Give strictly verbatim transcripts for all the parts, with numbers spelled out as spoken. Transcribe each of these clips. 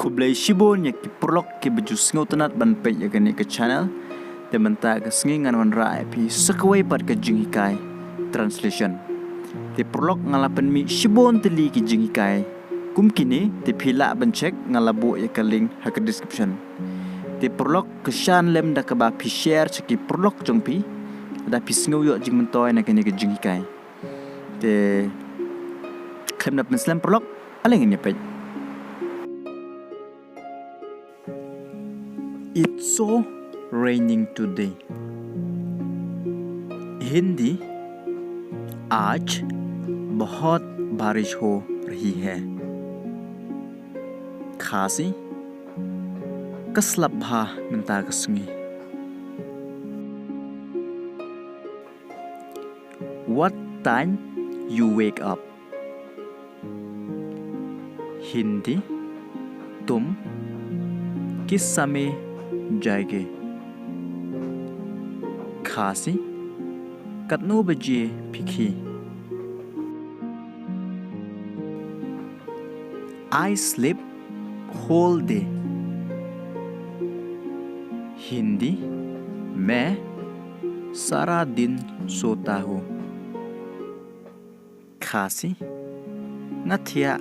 Khublei shibun ïa ki paralok kiba ju sngewtynnat ban peit ïa kane ka channel. Te mynta ka sngi ngan wanrah ïa phi sa kawei pat ka jinghikai, translation. Te paralok, nga la pynmih shibun tylli ki jinghikai kum kine, te phi lah ban check, nga la buh ïa ka link ha ka description. Te paralok, kyrshan lem da kaba phi share sha ki paralok jong phi, lada phi sngew ïoh jingmyntoi na kane ka jinghikai. Te khlem da pynslem paralok, ale ngin ïa peit. It's so raining today. हिंदी, आज बहुत बारिश हो रही है। Khasi, ka slap bha mynta ka sngi. What time you wake up? हिंदी, तुम किस समय जागे? Khasi, katno baje phi khie? I sleep whole day. हिंदी, मैं सारा दिन सोता हूँ। Khasi, nga thiah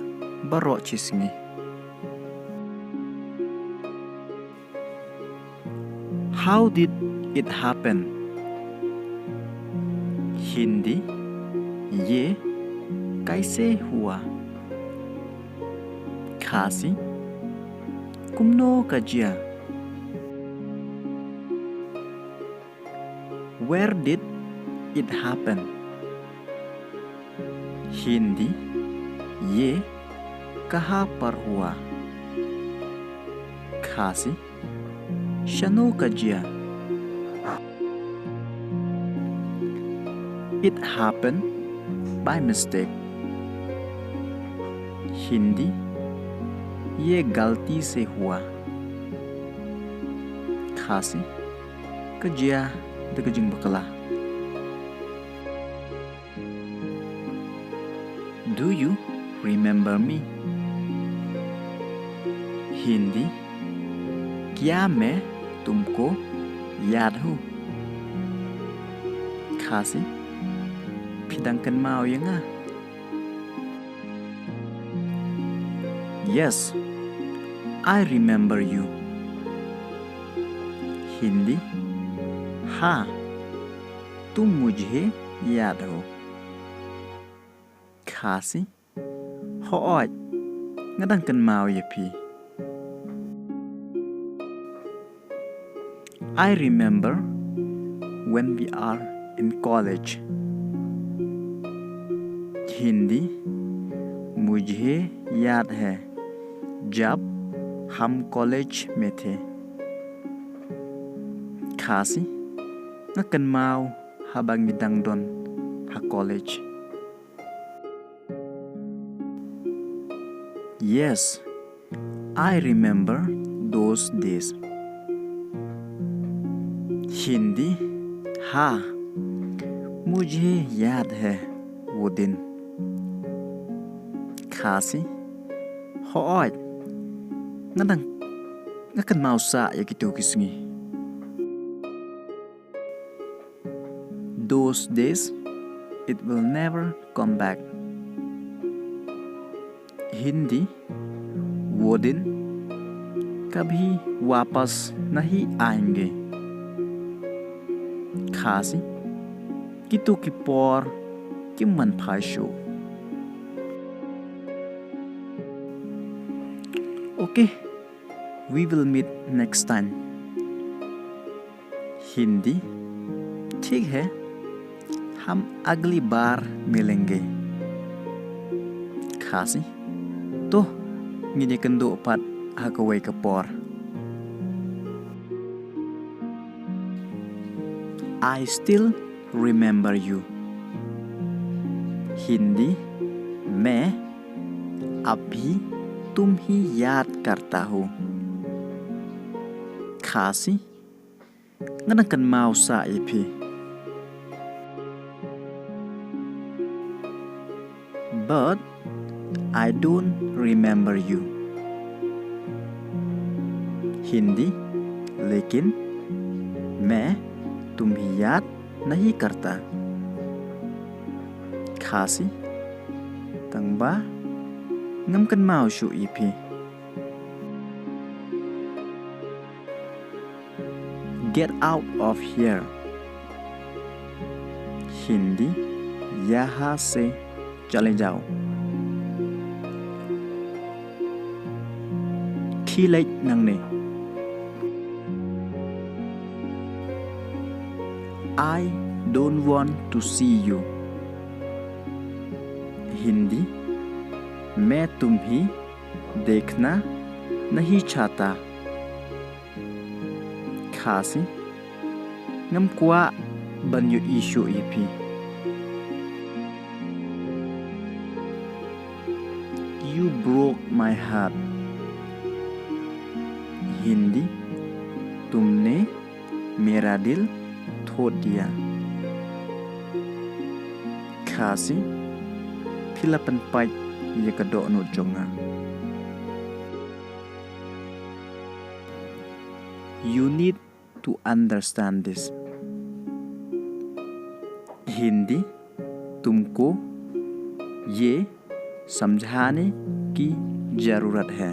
baroh shi sngi. How did it happen? हिंदी, ये कैसे हुआ? Khasi, kumno ka jia? Where did it happen? हिंदी, ये कहाँ पर हुआ? Khasi, shano ka jia? It happened by mistake. हिंदी, ये गलती से हुआ। Khasi, ka jia da ka jingbakla. Do you remember me? हिंदी, क्या मैं तुमको याद हूँ? Khasi, phi dang kynmaw ïa nga? Yes, I remember you. हिंदी, हाँ, तुम मुझे याद हो। Khasi, hooid, nga dang kynmaw ïa phi. I remember when we are in college. हिंदी, मुझे याद है जब हम कॉलेज में थे। Khasi, nga kynmaw haba ngi dang don ha college. Yes, I remember those days. हिंदी, हाँ, मुझे याद है वो दिन। Khasi, hooid, nga dang, nga kynmaw sah ïa kito ki sngi. Those days, it will never come back. हिंदी, वो दिन कभी वापस नहीं आएंगे। Khasi, kito ki por kim wan phai shuh. Okay, we will meet next time. हिंदी, ठीक है, हम अगली बार मिलेंगे। Khasi, to, ngin ïakynduh pat ha kawei ka por. I still remember you. हिंदी, मैं अब भी तुम्हें याद करता हूँ। Khasi, nga dang kynmaw sah ïa phi. But I don't remember you. Hindi, लेकिन मैं तुम्हें याद नहीं करता। Khasi, tangba ngam kynmaw shuh ïa phi. Get out of here. Hindi, यहाँ से चले जाओ। Khie leit nangne. I don't want to see you. Hindi, मैं तुम्हें देखना नहीं चाहता। Khasi, ngam kwah ban ïohi shuh ïa phi. You broke my heart. Hindi, तुमने मेरा दिल तोड़ दिया। Khasi, phi la pynpait ïa ka dohnud jong nga. You need to understand this. Hindi, तुमको ये समझाने की जरूरत है।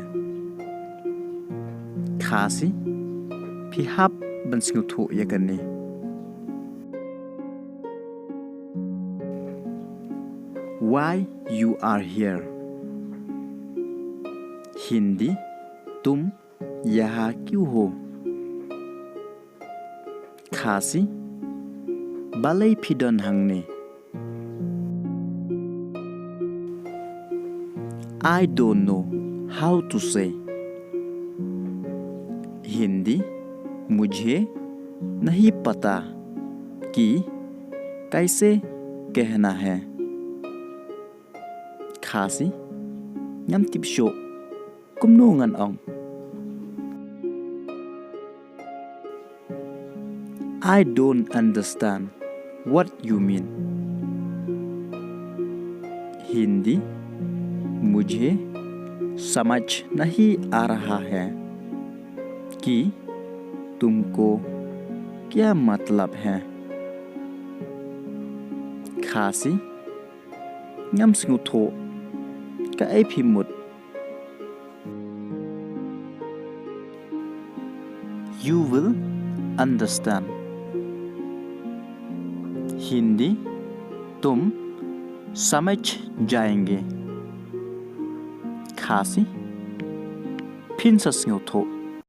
Khasi, phi hap ban sngewthuh ïa kane. Why you are here? Hindi, तुम यहाँ क्यों हो? Khasi, balei phi don hangne? I don't know how to say. Hindi, मुझे नहीं पता कि कैसे कहना है। Khasi, ngam tip shuh kumno ngan ong. I don't understand what you mean. Hindi, मुझे समझ नहीं आ रहा है कि तुमको क्या मतलब है। Khasi, ngam sngewthuh kaei phi mut. You will understand. Hindi, तुम समझ जाएंगे। Khasi, phin sa sngewthuh.